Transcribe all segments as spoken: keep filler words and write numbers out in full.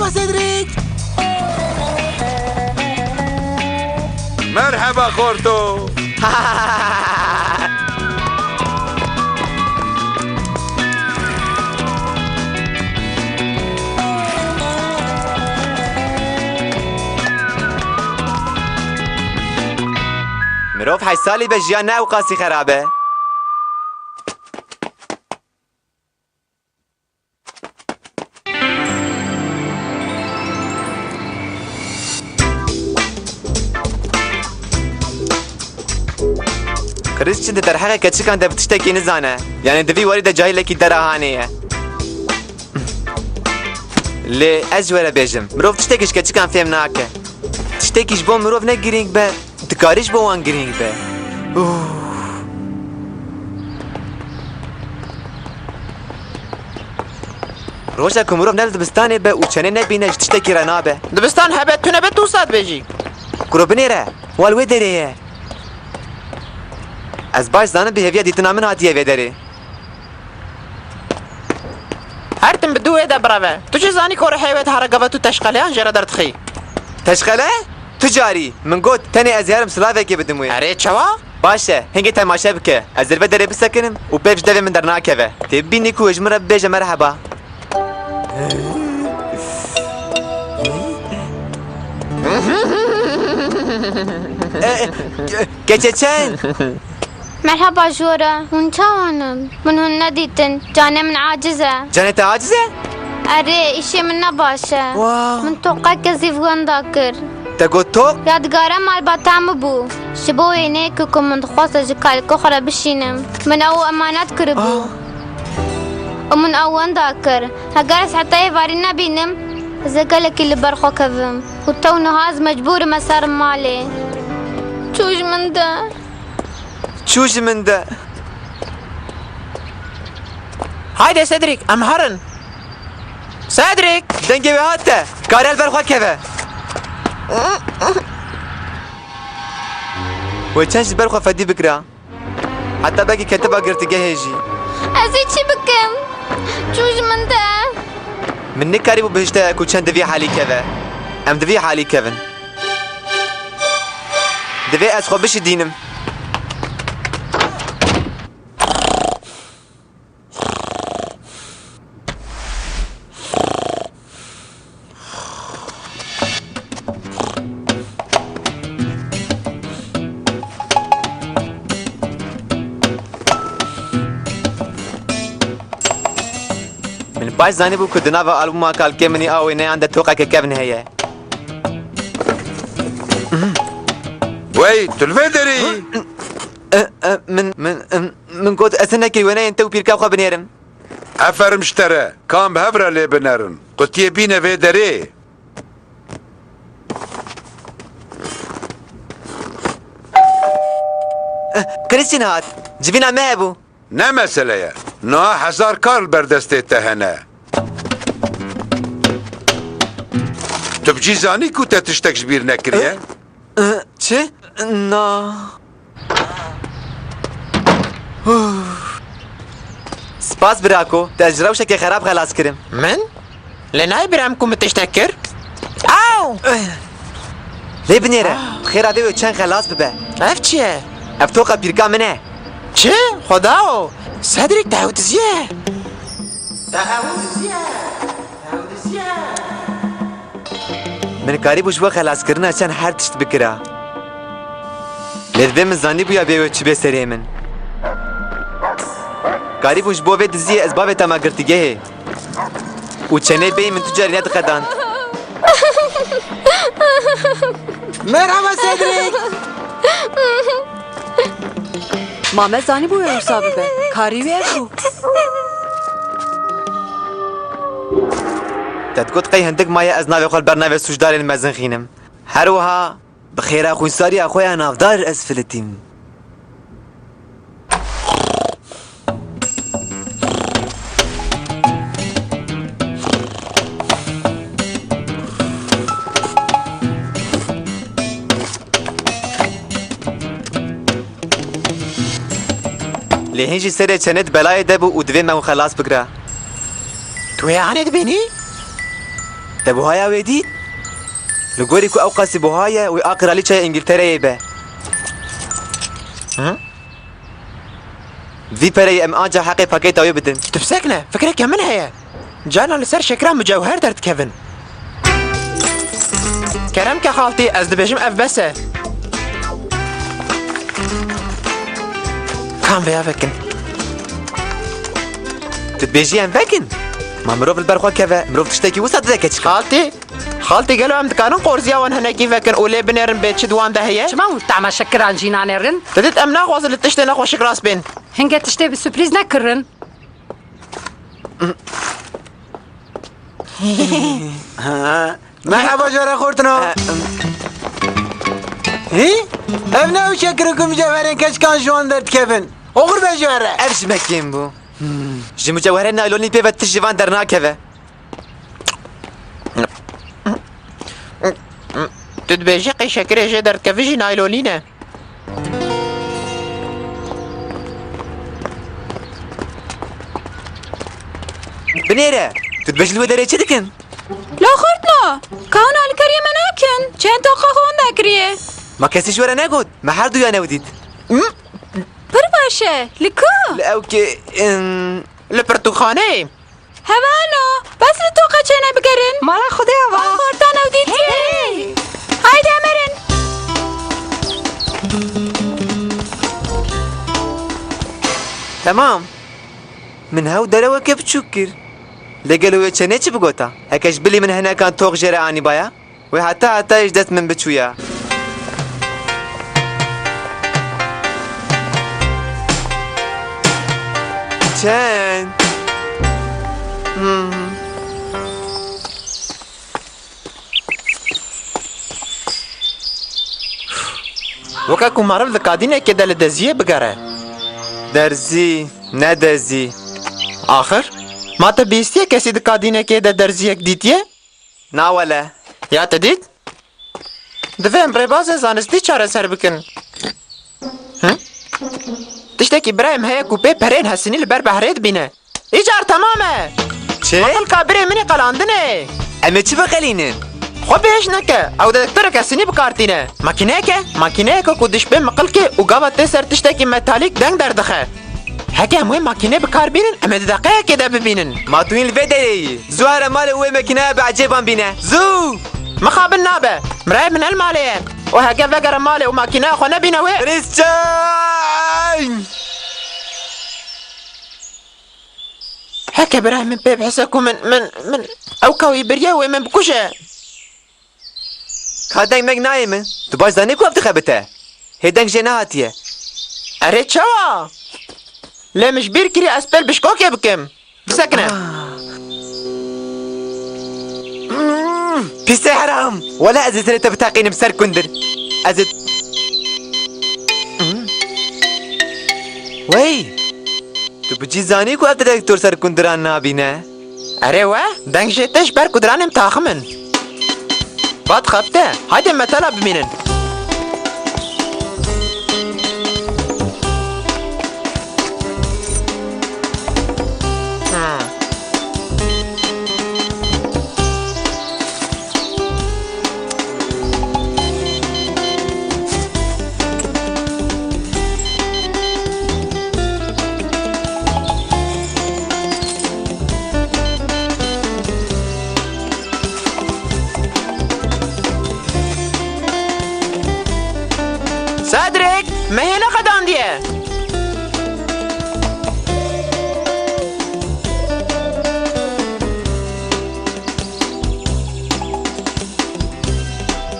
Cedrik! Merheba xorto! Mirov heşt salî be jiyan ne ewqasî xerab e. Krîsçin di derheqê keçikan de bi tiştekî nizane. Yanî di vî warî de cahilekî dera hanê ye. Lê ez ji we re bêjim, mirov tiştekî ji keçikan fêm nake. Tiştekî ji bo mirov ne girîng be, dikarî ji bo wan girîng be. Ûf. Roja ku mirov ne li dibistanê be û çenê nebîne, ji tiştekî re nabe. Dibistan hebe tune be tu sat bêjî. Kuro binêre, wa li wê derê ye. Ez baş zanim bi hêviya dîtina min hatiye vê derê. Her tim bi dû wê de bireve. Tu jî zanî ku rihê wê dihare gava tu teşqeleyan jê re derdixî. Teşqele? Tu carî. Min got, tenê ez herim silavekê bidim wê. Erê, çawa? Baş e, hingê temaşe bike. Ez li vê derê bisekinim û pêv ji devê min dernakeve. Tê bibînî ku ji min re bibêje merheba. E, e, ke-, keçeçen. Merheba ji we re. Hûn çawa nin? Min hûn nedîtin. Canê min aciz e. Canê te aciz e? Erê, îşê min ne baş e. Wa. Min toqeke zîv wenda kir. Te got toq? Yadgare malbata min bû. Ji bo wêneyekê ku min dixwest ez ji kalika xwe re bişînim. Min ew emanet kiribû. Ah. Û min ew wenda kir. Heger ez heta êvarî nebînim, ez ê gelekî li ber xwe kevim. Û tew niha ez mecbûr im ez herim malê. Çû ji min de. Çû ji min de. Hayde Cedric, em herin. Cedric! Dengê wê hate. Kare li ber xwe keve. Wê çend ji ber xwe fedî bikira. Heta belkî ketiba girtîgehê jî. Ez ê çi bikim? Çû ji min de. Min nikarîbû bihişte ku çend di vî halî keve. Em di vî halî kevin. Divê ez xwe bişidînim. Min baş zanîbû ku di nava albûma kalkê min ê a wêneyan de toqeke kevn heye. Wey, tu li vê derê yî? E, e, min, min, em, min got, ez hinekî wêneyên te û pîrka xwe binêrim. Eferim ji te re. Ka em bi hev re lê binerin. Qutiyê bîne vê derê. Eh, Krîstîn hat. Civîna me hebû. Ne mesele ye. Niha hezar kar li ber destê te hene. Tu bi cî zanî ku te tiştek ji bîr nekiriye? Eh, çi? Na. Spas birako, te ji rewşekê xerab xelas kirim. Min? Lê nayê birem ku min tiştek kir? Aw! Lê binêre, bi xêra vê wê çend xelas bibe. Ev çi ye? Ev toqa pîrka min e. Çi? Xwedao! Cedric, te ew diziye! Te ew diziye! Te ew diziye! Min karîbû ji bo xelaskirina çend her tişt bikira. Lê divê min zanîbûya bê wê çi bê serê min. Karîbû ji bo vê diziyê ez bavêtama girtîgehê. Û çenê bêyî min tu carî nediqedand. Merhaba Cedric! Ma me zanîbû wê wisa bibe. Karî wê ev bû. Te digot qey hindik maye ez navê xwe li ber navê sûcdarên mezin xînim. Her wiha bi xêra xwînsariya xwe ya navdar ez filitîm. Lê hîn jî serê çenê di belayê de bû û divê me hûn xelas bikira. Tu wê anê dibînî? Te buhaya wê dît? Li gorî ku ew qasî buha ye, wê a Kralîçeya Îngiltereyê be. Hı? Vî pereyê em anca heqê pakêta wê bidin. Tu bisekine, fikreke min heye. Carna li ser şekran mucewher derdikevin. Kerem ke xaltî, ez dibêjim ev bes e. Kam vêya vekin. Tu dibêjî em vekin? Ma mirov li ber xwe keve, mirov tiştekî wisa dideke çi? Xaltî, xaltî gelo em dikarin qorziya wan hinekî vekin û lê binêrin bê çi di wan de heye? Çima hûn tahma şekiran jî nanêrin? Te dît em naxwazin li tiştê nexweşik rast bên. Hinge tiştê bi surprîz nekirin. Ha, merhaba jara xortino. Ha, ım. Hî? Ev ne ew şekir û ku mucewherên keçikan ji wan derdikevin? Oxir be ji we re. Ev ji me kêm bû. Hmm. Ji mucewherên naylonî pê ve tişt ji van dernakeve. Tu dibêjî qey şekirê jê derdikeve jî naylonî ne. Binêre, tu dibêjî li wê derê çi dikin? La xortno, ka hûn alîkariyê me nakin? Çend toqa xwe winda kiriye. Ma kesî ji we re negot? Me her duyan ew dît. Pir baş e. Li ku? Li ew ki, em, li pirtûkxaneyê. Hevalno, bes li toqa çêne bigerin. Mala Xwedê ava. Xortan ew dîtiye. Hey! Haydi em erin. Temam. Min hew dereweke biçûk kir. Lê gelo wê çênê çi bigota? Heke ji bilî min hinekan toq jê re anîbaya? Wê heta hetayê ji dest min biçûya. Çend? Hmm. Weke ku meriv li kadînekê de li deziyê bigere. Derzî, ne dezî. Axir, ma te bihîstiye kesî di kadînekê de derziyek dîtiye? Na wele. Ya te dît? Divê em rêbazên zanistî çareser bikin. Hı? Tiştekî birayê min heye ku pê pereyên hesinî li ber behrê dibîne. Îcar temam e. Çi? Aqil ka birê min î qelandinê. Em ê çi biqelînin? Xwe bêhêş neke. Ew dedektorek hesinî bi kar tîne. Makîneyek e. Makîneyeke ku dişbê miqilkê û gava tê ser tiştekî metalîk deng derdixe. Heke em wê makîne bi kar bînin, em ê di deqeyekê de bibînin. Ma tu hîn li vê derê yî? Zû here malê û wê makîneya bi ecêban bîne. Zû! Mixabin nabe. Mirayê min el malê ye. Û heke vegere malê û makîneya xwe nebîne wê. Christian! Heke birayê min pê bihise ku min, min, min ew ka wî biriye wê min bikuje. Ka deng meng nayê min. Tu baş zanî ku ev dixebite. Hê deng jê nehatiye. Erê çawa? Lê min ji bîr kirî ez pêl bişkokê bikim. Bisekine. Ah. Hmm, pîsê heram. Wele ez ê serê te biteqînim ser kundir. Ez ê... Hmm. Wey. Tu bi cî zanî ku ev dedektor ser kundiran nabîne? Erê we, deng jê tê ji ber kundiranê min taxim in. Bat xebite, haydê metela bimînin. Ha. Cedric, me hê neqedandiye.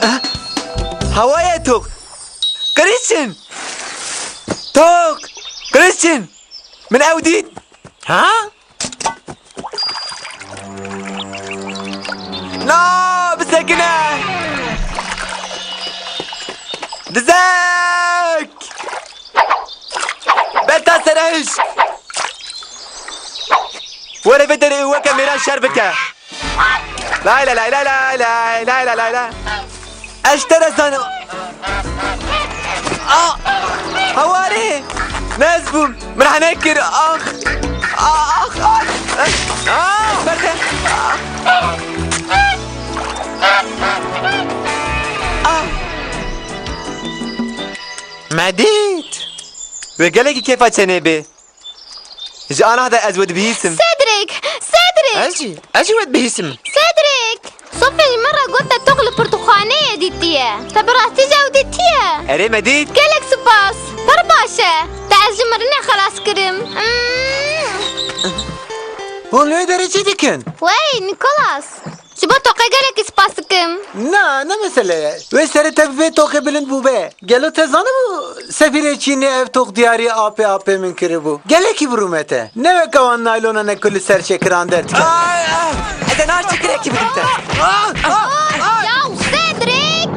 Ah, hewayê tok. Christian! Tok! Christian! Min ew dît! Ha? La, bisekine! Dizek! Beta serehişk! Were vê derê weke mêran şer bike! Lay lay lay lay lay lay lay lay lay lay. Ez ji te re zanim. Ah! Hewarê! Nez bûm. Min hene kir. Ax! Ax! Ax! Ax! Berde! Ax! Me dît. Wê gelekî kêfa çenê bê. Ji ana de ez we dibihîsim. Cedric! Cedric! Ez jî, ez jî we dibihîsim. Cedric! Sophie ji min re got te toq li pirtûkxaneyê dîtiye. Te bi rastî jî ew dîtiye? Erê, me dît. Gelek spas. Pir baş e. Te ez ji mirinê xelas kirim. Mm. Hûn li wê derê çi dikin? Wey, Nicholas! Ji bo toqê gelekî spas dikim. Na, ne mesele ye. Wê serê te bi vê toqê bilind bûbe. Gelo te zanibû sefîrê Çînê ev toq diyarî apê apê min kiribû? Gelekî bi rûmet e. Ne weke wan naylonane ku li ser çêkiran derdikevin. Ay, ay, ez ê niha çêkirekî bidim te. Ah, ah, ah. Ya Cedric!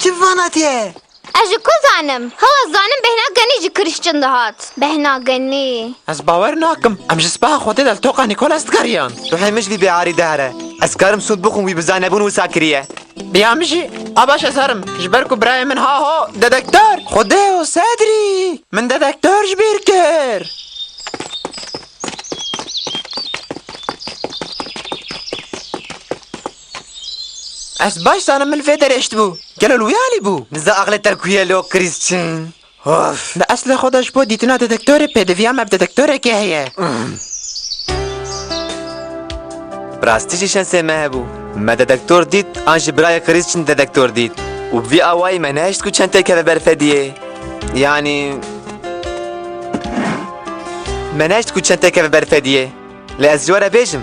Çi vana tiye? Ez ji ku zanim? Hew ez zanim bêhna genî ji Christian dihat. Bêhna genî. Ez bawer nakim. Em ji spa Xwedê de li toqa Nicholas digeriyan. Ruhê min ji vî bêarî dihere. Ez karim sûd bixwim wî bi zanebûn wisa kiriye. Biya min jî. A baş ez herim. Ji ber ku birayê min ha ho, dedektor. Xwedê û Sedrî. Min dedektor ji bîr kir. Ez baş zanim min vê derê hiştibû. Gelo li wî alî bû? Niza aqlê te ku ye lo Christian. Of. Li eslê xwe de ji bo dîtina dedektorê pêdiviya me bi dedektorekê heye. Bi rastî jî şensê me hebû. Me dedektor dît, an jî birayê Christian dedektor dît. Û bi vî awayî me nehişt ku çend têkeve ber fediyê. Yanî, me nehişt ku çend têkeve ber fediyê. Lê ez ji we re bêjim,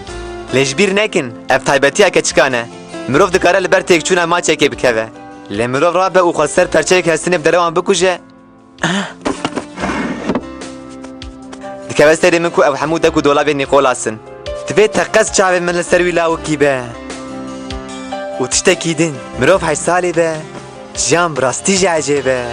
lê ji bîr nekin, ev taybetiya keçikan e. Mirov dikare li ber têkçûna maçekê bikeve. Lê mirov rabe û xwe ser perçeyek hestinê bi derewan bikuje, dikeve serê min ku ev hemû dek û dolabên Nîkolas in. Divê teqez çavên min li ser wî lawikî be. Û tiştekî din, mirov heşt salî be, jiyan bi rastî jî ecêb e.